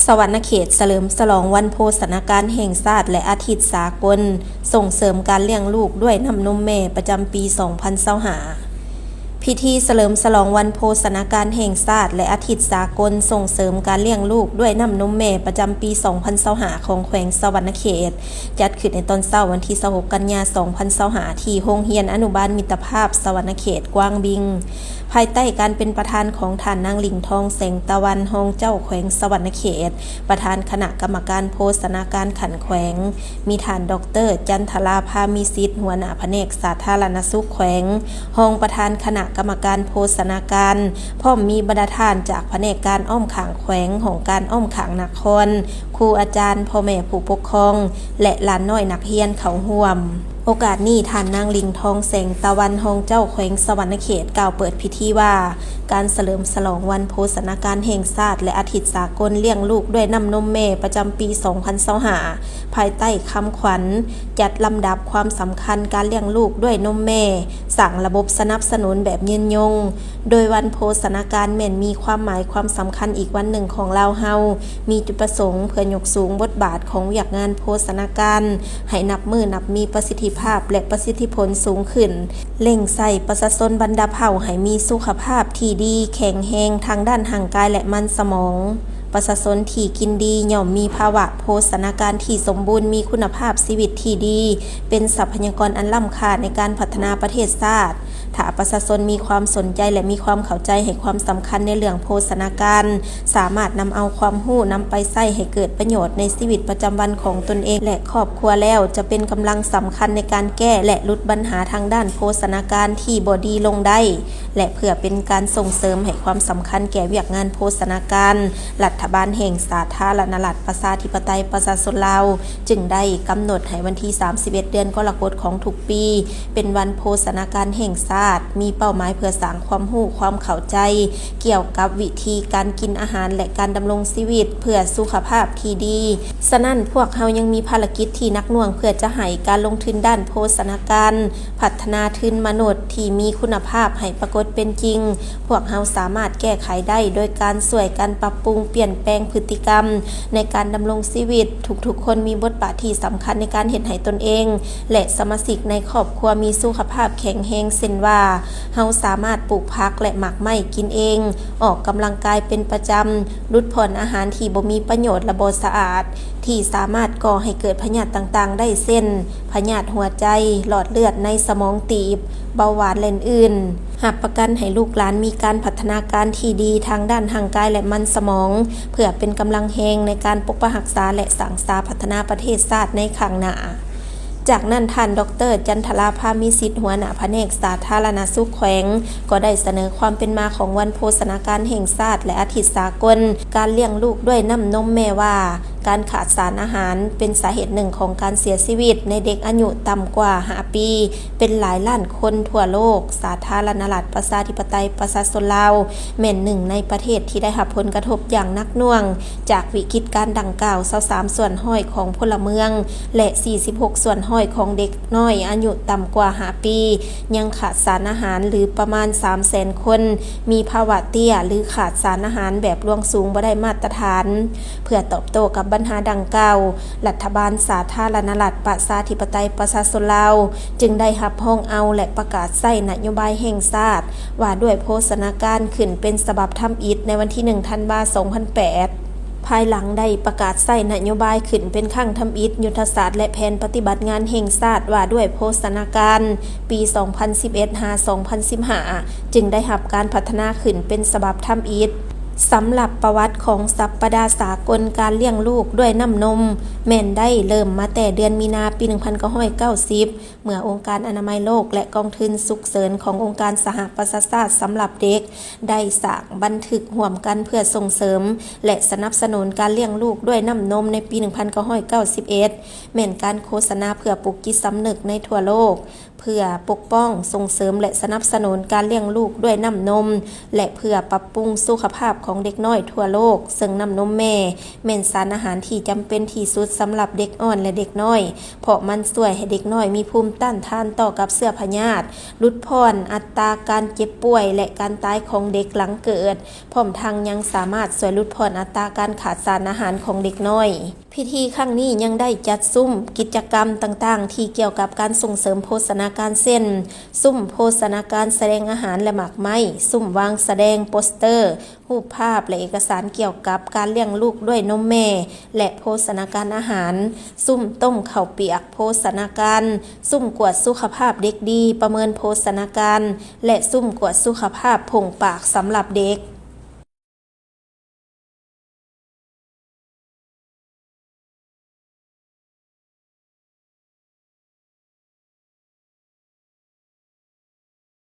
ສະຫວັນນະເຂດສະເຫຼີມສະຫຼອງວັນໂພຊະນາການແຫ່ງຊາດ ແລະ ອາທິດສາກົນສົ່ງເສີມການລ້ຽງລູກດ້ວຍນ້ຳນົມແມ່ ປະຈຳປີສອງພັນຊາວຫ້າ. ພິທີສະເຫຼີມສະຫຼອງວັນໂພຊະນາການແຫ່ງຊາດ ແລະ ອາທິດສາກົນສົ່ງເສີມການລ້ຽງລູກດ້ວຍນ້ຳນົມແມ່ ປະຈຳປີສອງພັນຊາວຫ້າ ຂອງແຂວງສະຫວັນນະເຂດ ຈັດຂຶ້ນໃນຕອນເຊົ້າວັນທີຊາວຫົກ ກັນຍາ ສອງພັນຊາວຫ້າ ທີ່ໂຮງຮຽນອະນຸບານມິດຕະພາບສະຫວັນນະເຂດກວາງບິງ. ພາຍໃຕ້ການເປັນປະທານຂອງທ່ານນາງ ລິງທອງ ແສງຕາວັນ ຮອງເຈົ້າແຂວງສະຫວັນນະເຂດ, ປະທານຄະນະກຳມະການໂພຊະນາການຂັ້ນແຂວງ, ມີທ່ານ ດອກເຕີ ຈັນທະລາ ພາມີສິດ ຫົວໜ້າພະແນກສາທາລະນະສຸກແຂວງ, ຮອງປະທານຄະນະກຳມະການໂພຊະນາການ, ພ້ອມມີບັນດາທ່ານຈາກພະແນກການອ້ອມຂ້າງແຂວງ, ຫ້ອງການອ້ອມຂ້າງນະຄອນ, ຄູອາຈານ, ພໍ່ແມ່ຜູ້ປົກຄອງ ແລະ ຫຼານນ້ອຍນັກຮຽນເຂົ້າຮ່ວມ. ໂອກາດນີ້, ທ່ານນາງ ລິງທອງ ແສງຕາວັນ ຮອງເຈົ້າແຂວງສະຫວັນນະເຂດ ກ່າວເປີດພິທີວ່າ ການສະເຫຼີມສະຫຼອງວັນໂພຊະນາການແຫ່ງຊາດ ແລະ ອາທິດສາກົນລ້ຽງລູກດ້ວຍນ້ຳນົມແມ່ ປະຈຳປີສອງພັນຊາວຫ້າ ພາຍໃຕ້ຄຳຂວັນ ຈັດລຳດັບຄວາມສຳຄັນການລ້ຽງລູກດ້ວຍນົມແມ່, ສ້າງລະບົບສະໜັບສະໜູນແບບຍືນຍົງ, ໂດຍວັນໂພຊະນາການແມ່ນມີຄວາມໝາຍຄວາມສຳຄັນອີກວັນໜຶ່ງຂອງລາວເຮົາ, ມີຈຸດປະສົງເພື່ອຍົກສູງບົດບາດຂອງວຽກງານໂພຊະນາການ ໃຫ້ນັບມື້ນັບມີປະສິດທິພາບ ແລະ ປະສິດທິຜົນສູງຂຶ້ນ, ເລັ່ງໃສ່ປະຊາຊົນບັນດາເຜົ່າໃຫ້ມີສຸຂະພາບທີ່ດີ, ແຂງແຮງທາງດ້ານຮ່າງກາຍ ແລະ ມັນສະໝອງ. ປະຊາຊົນທີ່ກິນດີຍ່ອມມີພາວະໂພຊະນາການທີ່ສົມບູນ, ມີຄຸນນະພາບຊີວິດທີ່ດີ, ເປັນຊັບພະຍາກອນອັນລ້ຳຄ່າໃນການພັດທະນາປະເທດຊາດ. ຖ້າປະຊາຊົນມີຄວາມສົນໃຈ ແລະ ມີຄວາມເຂົ້າໃຈໃຫ້ຄວາມສຳຄັນໃນເລື່ອງໂພຊະນາການ, ສາມາດນຳເອົາຄວາມຮູ້ນຳໄປໃຊ້ໃຫ້ເກີດປະໂຫຍດໃນຊີວິດປະຈຳວັນຂອງຕົນເອງ ແລະ ຄອບຄົວແລ້ວ, ຈະເປັນກຳລັງສຳຄັນໃນການແກ້ ແລະ ຫຼຸດບັນຫາທາງດ້ານໂພຊະນາການທີ່ບໍ່ດີລົງໄດ້. ແລະ ເພື່ອເປັນການສົ່ງເສີມໃຫ້ຄວາມສຳຄັນແກ່ວຽກງານໂພຊະນາການ, ລັດຖະບານແຫ່ງສາທາລະນະລັດ ປະຊາທິປະໄຕ ປະຊາຊົນລາວ ຈຶ່ງໄດ້ກຳນົດໃຫ້ວັນທີສາມສິບເອັດ ເດືອນກໍລະກົດຂອງທຸກປີ ເປັນວັນໂພຊະນາການແຫ່ງຊາດ, ມີເປົ້າໝາຍເພື່ອສ້າງຄວາມຮູ້, ຄວາມເຂົ້າໃຈ ກ່ຽວກັບວິທີການກິນອາຫານ ແລະ ການດຳລົງຊີວິດເພື່ອສຸຂະພາບທີ່ດີ. ສະນັ້ນ, ພວກເຮົາຍັງມີພາລະກິດທີ່ໜັກໜ່ວງເພື່ອຈະໃຫ້ການລົງທຶນດ້ານໂພຊະນາການ, ພັດທະນາທຶນມະນຸດທີ່ມີຄຸນນະພາບໃຫ້ປາກົດເປັນຈິງ. ພວກເຮົາສາມາດແກ້ໄຂໄດ້ໂດຍການຊ່ວຍກັນປັບປຸງປ່ຽນແປງພຶດຕິກຳໃນການດຳລົງຊີວິດ. ທຸກໆຄົນມີບົດບາດທີ່ສຳຄັນໃນການເຮັດໃຫ້ຕົນເອງ ແລະ ສະມາຊິກໃນຄອບຄົວມີສຸຂະພາບແຂງແຮງ, ເຊັ່ນວ່າ, ເຮົາສາມາດປູກຜັກ ແລະ ໝາກໄມ້ກິນເອງ, ອອກກຳລັງກາຍເປັນປະຈຳ, ຫຼຸດຜ່ອນອາຫານທີ່ບໍ່ມີປະໂຫຍດ ແລະ ບໍ່ສະອາດ, ທີ່ສາມາດກໍ່ໃຫ້ເກີດພະຍາດຕ່າງໆໄດ້ ເຊັ່ນ ພະຍາດຫົວໃຈ, ຫຼອດເລືອດໃນສະໝອງຕີບ, ເບົາຫວານ ແລະ ອື່ນໆ. ຮັບປະກັນໃຫ້ລູກຫຼານມີການພັດທະນາການທີ່ດີທາງດ້ານຮ່າງກາຍ ແລະ ມັນສະໝອງ, ເພື່ອເປັນກຳລັງແຮງໃນການປົກປັກຮັກສາ ແລະ ສ້າງສາພັດທະນາປະເທດຊາດໃນຄັ້ງໜ້າ. ຈາກນັ້ນ, ທ່ານ ດອກເຕີ ຈັນທະລາ ພາມີສິດ ຫົວໜ້າພະແນກສາທາລະນະສຸກແຂວງ ກໍໄດ້ສະເໜີຄວາມເປັນມາຂອງວັນໂພຊະນາການແຫ່ງຊາດ ແລະ ອາທິດສາກົນການລ້ຽງລູກດ້ວຍນ້ຳນົມແມ່ວ່າ, ການຂາດສານອາຫານເປັນສາເຫດໜຶ່ງຂອງການເສຍຊີວິດໃນເດັກອາຍຸຕ່ຳກວ່າຫ້າປີ ເປັນຫຼາຍລ້ານຄົນທົ່ວໂລກ. ສາທາລະນະລັດ ປະຊາທິປະໄຕ ປະຊາຊົນລາວ ແມ່ນໜຶ່ງໃນປະເທດທີ່ໄດ້ຮັບຜົນກະທົບຢ່າງໜັກໜ່ວງຈາກວິກິດການດັ່ງກ່າວ. ຊາວສາມສ່ວນຮ້ອຍຂອງພົນລະເມືອງ ແລະ ສີ່ສິບຫົກສ່ວນຮ້ອຍຂອງເດັກນ້ອຍອາຍຸຕ່ຳກວ່າຫ້າປີ ຍັງຂາດສານອາຫານ ຫຼື ປະມານສາມແສນຄົນ ມີພາວະເຕ້ຍ ຫຼື ຂາດສານອາຫານແບບລວງສູງບໍ່ໄດ້ມາດຕະຖານ. ເພື່ອຕອບໂຕ້ກັບບັນຫາດັ່ງກ່າວ, ລັດຖະບານສາທາລະນະລັດ ປະຊາທິປະໄຕ ປະຊາຊົນລາວ ຈຶ່ງໄດ້ຮັບຮອງເອົາ ແລະ ປະກາດໃຊ້ນະໂຍບາຍແຫ່ງຊາດ ວ່າດ້ວຍໂພຊະນາການ ຂຶ້ນເປັນສະບັບທຳອິດໃນວັນທີໜຶ່ງ ທັນວາ ສອງພັນແປດ ພາຍຫຼັງໄດ້ປະກາດໃຊ້ນະໂຍບາຍຂຶ້ນເປັນຄັ້ງທຳອິດ ຍຸດທະສາດ ແລະ ແຜນປະຕິບັດງານແຫ່ງຊາດ ວ່າດ້ວຍໂພຊະນາການ ປີສອງພັນສິບເອັດ ຫາ ສອງພັນສິບຫ້າ ຈຶ່ງໄດ້ຮັບການພັດທະນາຂຶ້ນເປັນສະບັບທຳອິດ. ສຳລັບປະຫວັດຂອງສັບປະດາສາກົນການລ້ຽງລູກດ້ວຍນ້ຳນົມ ແມ່ນໄດ້ເລີ່ມມາແຕ່ເດືອນມີນາ ປີໜຶ່ງພັນເກົ້າຮ້ອຍເກົ້າສິບ ເມື່ອອົງການອະນາໄມໂລກ ແລະ ກອງທຶນສຸກເສີນຂອງອົງການສະຫະປະຊາຊາດສຳລັບເດັກ ໄດ້ສ້າງບັນທຶກຮ່ວມກັນເພື່ອສົ່ງເສີມ ແລະ ສະໜັບສະໜູນການລ້ຽງລູກດ້ວຍນ້ຳນົມໃນປີໜຶ່ງພັນເກົ້າຮ້ອຍເກົ້າສິບເອັດ ແມ່ນການໂຄສະນາເພື່ອປຸກຈິດສຳນຶກໃນທົ່ວໂລກ ເພື່ອປົກປ້ອງ, ສົ່ງເສີມ ແລະ ສະໜັບສະໜູນການລ້ຽງລູກດ້ວຍນ້ຳນົມ ແລະ ເພື່ອປັບປຸງສຸຂະພາບຂ ຂອງເດັກນ້ອຍທົ່ວໂລກ, ເຊິ່ງນ້ຳນົມແມ່ແມ່ນສານອາຫານທີ່ຈຳເປັນທີ່ສຸດສຳລັບເດັກອ່ອນ ແລະ ເດັກນ້ອຍ, ເພາະມັນຊ່ວຍໃຫ້ເດັກນ້ອຍມີພູມຕ້ານທານຕໍ່ກັບເຊື້ອພະຍາດ, ຫຼຸດຜ່ອນອັດຕາການເຈັບປ່ວຍ ແລະ ການຕາຍຂອງເດັກຫຼັງເກີດ, ພ້ອມທັງຍັງສາມາດຊ່ວຍຫຼຸດຜ່ອນອັດຕາການຂາດສານອາຫານຂອງເດັກນ້ອຍ. ພິທີຄັ້ງນີ້ຍັງໄດ້ຈັດຊຸມກິດຈະກຳຕ່າງໆ ທີ່ກ່ຽວກັບການສົ່ງເສີມໂພຊະນາການ ເຊັ່ນ ຊຸມໂພຊະນາການສະແດງອາຫານ ແລະ ໝາກໄມ້, ຊຸມວາງສະແດງໂປສເຕີ, ຮູບພາບ ແລະ ເອກະສານກ່ຽວກັບການລ້ຽງລູກດ້ວຍນົມແມ່ ແລະ ໂພຊະນາການອາຫານ, ຊຸມຕົ້ມເຂົ້າປຽກໂພຊະນາການ, ຊຸມກວດສຸຂະພາບເດັກດີ, ປະເມີນໂພຊະນາການ ແລະ ຊຸມກວດສຸຂະພາບໂພງປາກສຳລັບເດັກ.